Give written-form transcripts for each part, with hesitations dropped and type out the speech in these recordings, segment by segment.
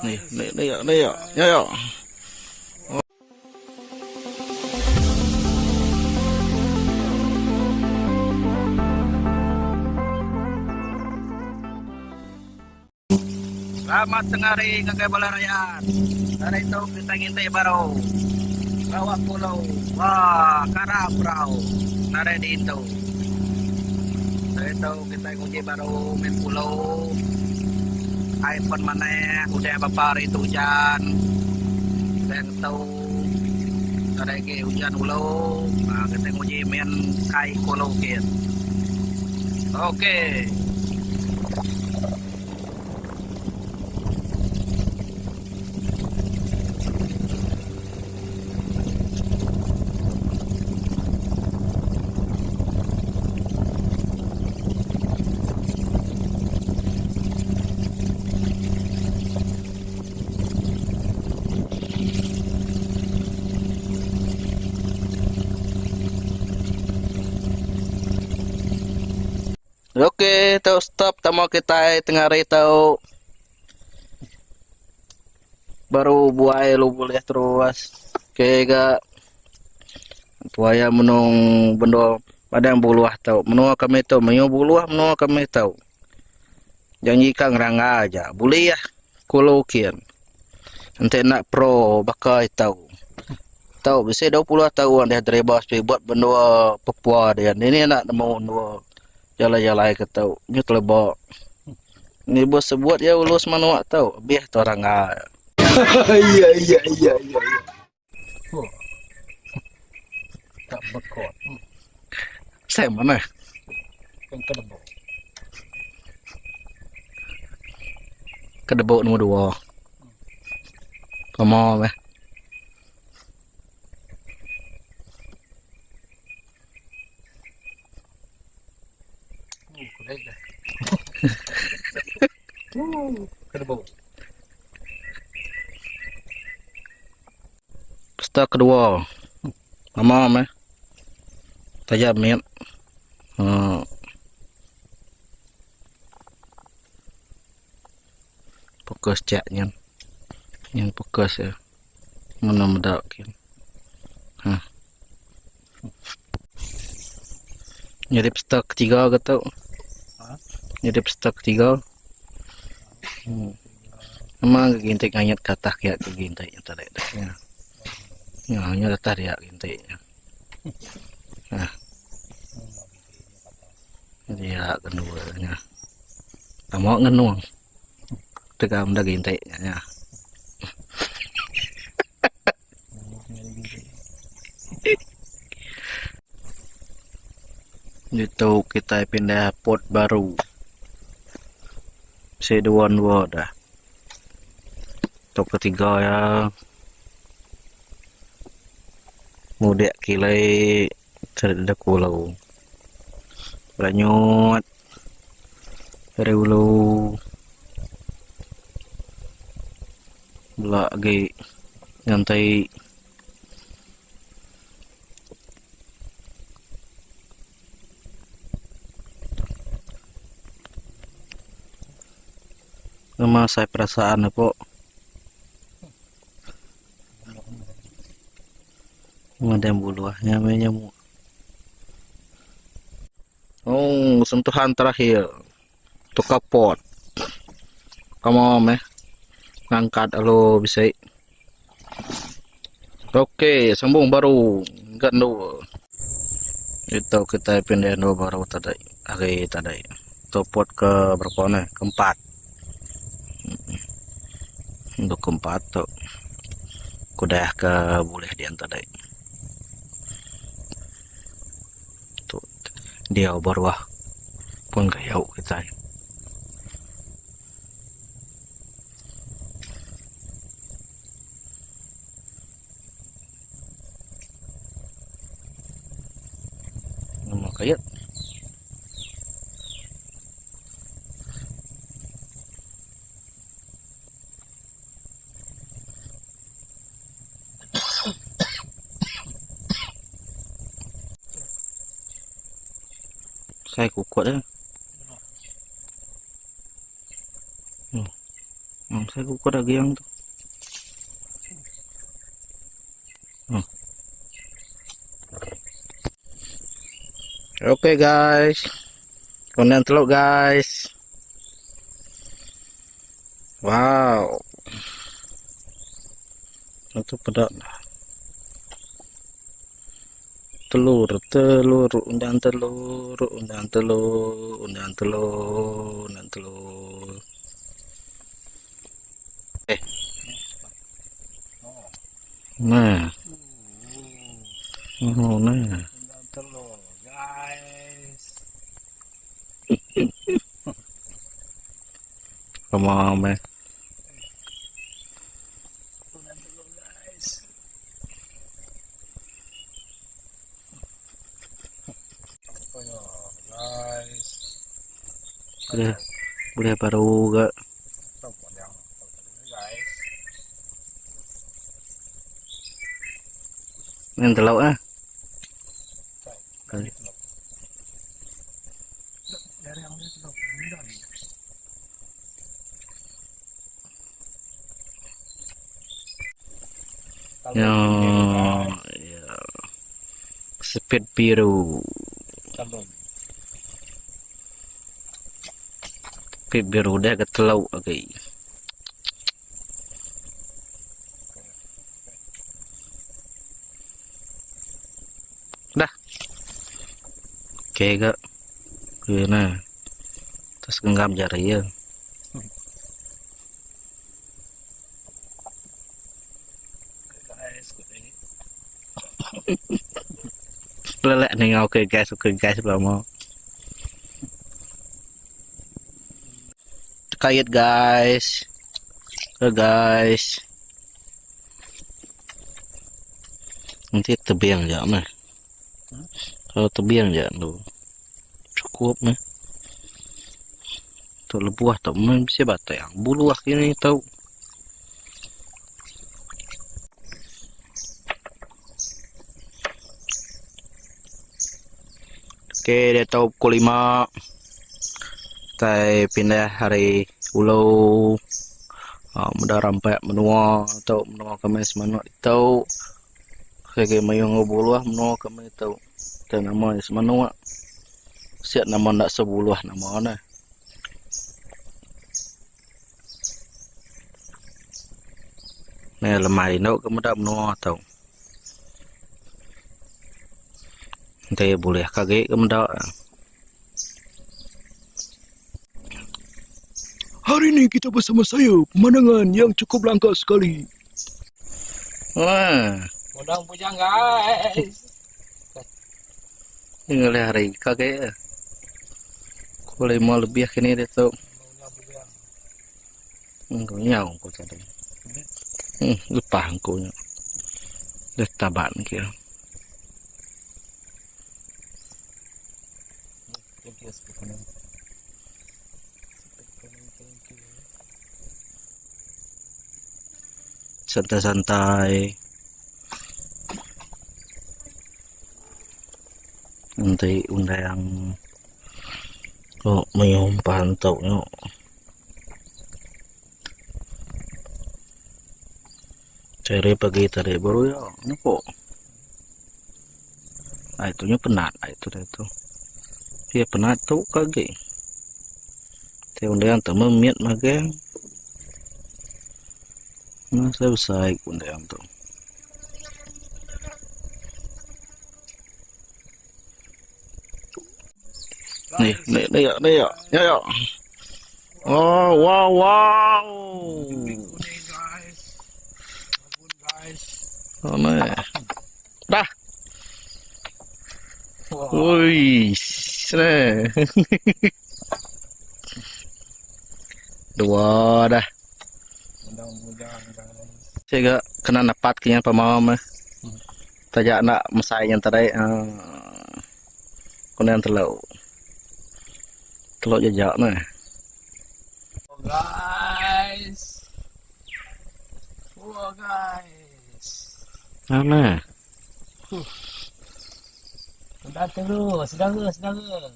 Ni ni ni ni ya. Ya ya. Selamat tengah hari ngagai bala rayat. Hari tu kita ngintai baru. Sarawak Pulau. Wah, karam brau. Nadai diintu. Hari tu kita nguji baru main pulau. Ai pen manah udah bapa hari tu ujan. Udah ngetu. Nadai agi ujan ulu. Ha, kita nguji main kai pulau kin. Okey. Okey, tau stop tama kitai tengah hari tau. Baru buai lu boleh terus. Okey ga. Tuaya menung bendo padang buluh tau. Menua kami tu mayuh buluh menua kami tau. Janji ka ngerangga aja. Bulih kulu kin. Enti enda pro baka itau. Tau bisi 20 taun deh deriba speedboat benua Papua dian. Ini enda nemu endur jalai-jalai ke tau. Nyu teleba. Ni bos sebut iya ulus manuk tau. Bih tu rangga. Iya iya iya iya. Oh. Tak bekot. Saya mana? Kan kedebok. Kedebok nombor dua. Lama meh. Oh, kulit dah. Kedebok. Pesta kedua. Lama meh. Taja mit. Uh. Fokus cek nyen. Nyen fokus ya. Mena meda kin. Ha. Jadi pesta ketiga ke tu. Ha? Jadi pesta ketiga. Hmm. Memang gintik nganyat ke atas kiak ke gintik yang tadi dah. Ya. Ya, nya atas dia gintik. Ha. Dia kedua nya. Tama ngenung. Tegam dah gintik nya. Ditu kitai pindah pot baru. Bisi dua dua dah. Tu ketiga iya. Mudik kilai sida pulau. Beranyut ari ulu bela agi nganti Nama sai perasaan ne po. Ngadem buluh nya meh nyamuk. Oh, sentuhan terakhir. Tukar pot. Kamo meh. Ngangkat lalu bisi. Okey, sambung baru. Gandu. Itu kita pindah dua baru tadi. Hari tadi. Tu pot ke berapa ni? Keempat. Untuk keempat tu. Kudah ke boleh dian tadi. Tu diau baruah pun gayau kitai. Nama kayat. Sai kukut eh. Hmm. Saya ku daging tu. Hmm. Okay guys. Konen teluk guys. Wow. Itu pedak. Telur, telur, undang telur, undang telur, undang telur, undang telur. Eh. Nah. Oh, nah. Undang telur, guys. Come on, man. Undang telur, guys. Oh ya, guys. Boleh, boleh baru ke. Tahu yang guys. Ni telur ah. Kali telur. Dari yang ni telur. Ini dah ni. Ya, ya. Speed biru. Telur. Speed biru dah ke telur lagi. Dah. Okey ke. Okey nah. Terus genggam jari ya. Guys, good Lelek ni okey guys, okey guys lama. Kait guys. Ke guys. Nanti tebing je mah. Kalau tebing je tu. Cukup mah. Tu lebuah tu mah mesti batang. Buluah kini tau. Okey, dia tahu pukul 5. Tai pindah hari ulau. Mudah rampai menua atau menua kami semanuk tau. Okey, mayung buluah menua kami tau. Tai nama semanuk. Siap nama nak sebuluah nama nah. Ni lemai induk ke meda menua tau. Enti bulih ke agi ke meda. Hari ini kita bersama saya, pemandangan yang cukup langka sekali. Wah. Undang bujang guys. Ini ngalih hari ke agi. Pukul 5 lebih kini dia tu. Undang bujang. Kau nyau kau tadi. Lepah kau nya. Dah taban kira. Thank you, Speaker. Thank you. Santai-santai. Nanti undang. Oh, mayung pantau nyo. Cari pagi tadi baru ya, nampak. Ah, itunya penat, ah, itu dah itu. Dia penat tu kagi. Saya undang tu memiat magang. Nah, saya besar undang tu. Ni, ni, ni, ni, ya, ya, ya. Oh, wow, wow. Guys. Guys. Oh, ni. Dah. Wah. Ui, sene. Dua dah. Undang bujang guys. Saya gak kena napat kenya pamam. Tajak nak mesai yang tadi. Kena yang telur. Telur jejak ni. Oh, guys. Wah, guys. Mana? Undang telur, saudara, saudara.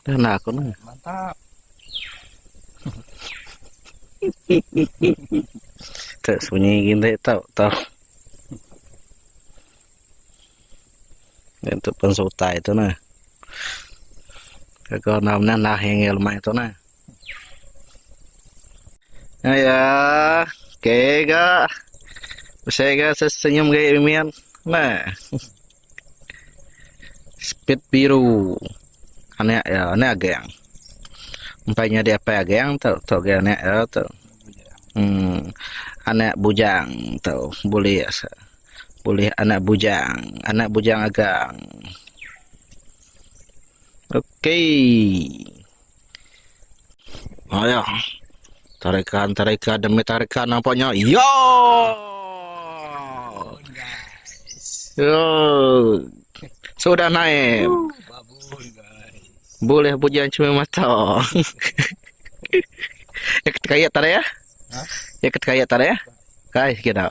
Dah nak aku ni. Mantap. Tak sunyi gini tau tau. Untuk pensutai tu nah. Kau nak nah nah yang lemai tu nah. Ya, okay ga. Saya ga senyum gaya mian. Nah. Speed biru. Anak ya, anak agang. Empai nyadi apai agang tu, tu ga anak ya tu. Anak bujang tu bulih bulih anak bujang, anak bujang agang. Okey. Ayah. Tarikan, tarikan demi tarikan nampaknya. Yo! Yo. Sudah naik. Boleh pujian cuma mata. Ya ketkayat tadi ya? Ya ketkayat tadi ya? Kai kita.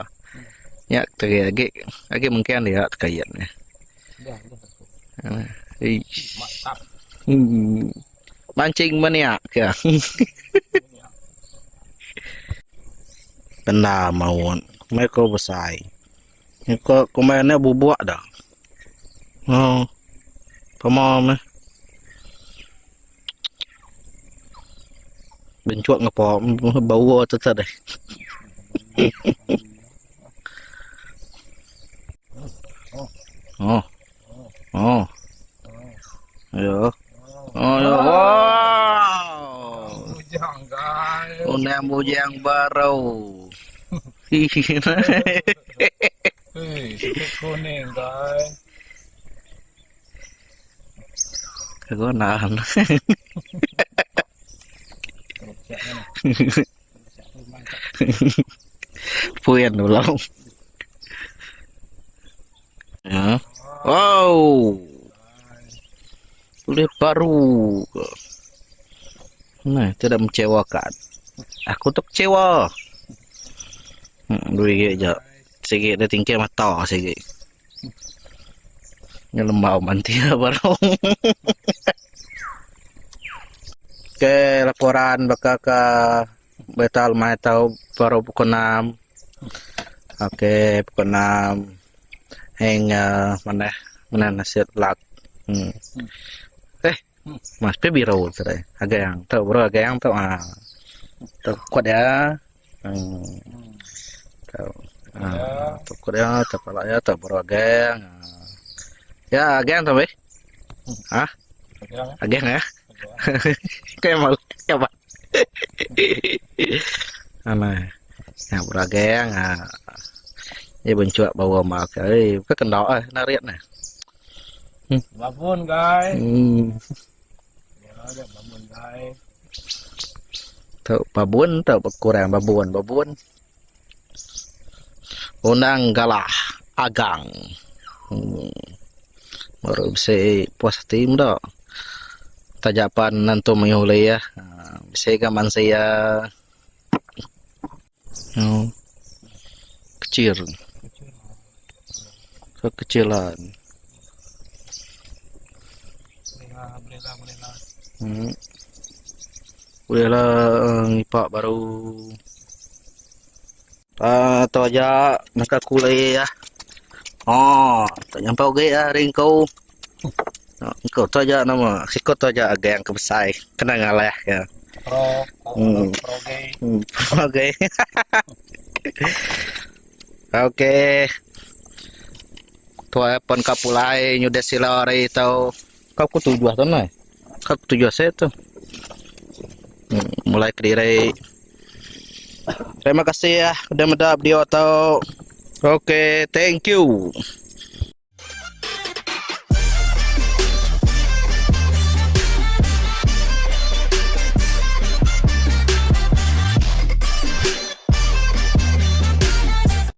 Ya ketkayat lagi. Lagi mungkin dia ketkayat ni. Mantap. Mancing meniak ke. Benda maun. Meh ko besai. Ko kumbai nya bubuk dah. Oh. Pama meh. Benchuk ngepa bau tetap deh. Oh. Oh. Ayo. Oh, ya. Wow. Bujang guys. Undang bujang baru. Hei, sikit kuning guys. Kegunaan. Puyan dulu. Ya. Wow. Boleh baru. Nah, tidak mengecewakan. Aku tu kecewa. Duit je. Sikit dia tingkir mata sikit. Nya lembau manti baru. Okey, laporan baka ke betal mai tau baru pukul 6. Okey, pukul 6. Heng uh, mana mana nasib lak. Eh, mas pe biru tadi. Agang tau bro agang tau ah. Tau kuat ya. Tau. Ah, tau kuat ya, tau pala ya, tau bro agang. Ya, agang tau be. Ah, agang ya. Kayak malu apa? Ana. Ya bro agang ah. Ya bencuak bawa mak. Eh, ke kendok eh nariat nah. Babun guys. Ya, ada babun guys. Tau babun tau kurang babun babun. Undang galah agang. Baru bisa puas hati muda. Tajapan nantu mayuh ya. Bisa gaman saya. Oh. Kecil. Kekecilan. Boleh lah, boleh lah, boleh lah. Boleh lah ngipak baru. Ah, tu aja nak aku lagi ya. Oh, tak nyampe oge ya ringkau. Kau tu aja nama. Sikut tu aja agak yang kebesai. Kena ngalah ya. Pro, pro gay. Okey. Okey. Tua pon kapulai nyudah sila hari tau. Kau ku tujuh tu nai. Kau ku tujuh saya tu. Mulai kediri. Terima kasih ya udah meda video atau. Okey, thank you.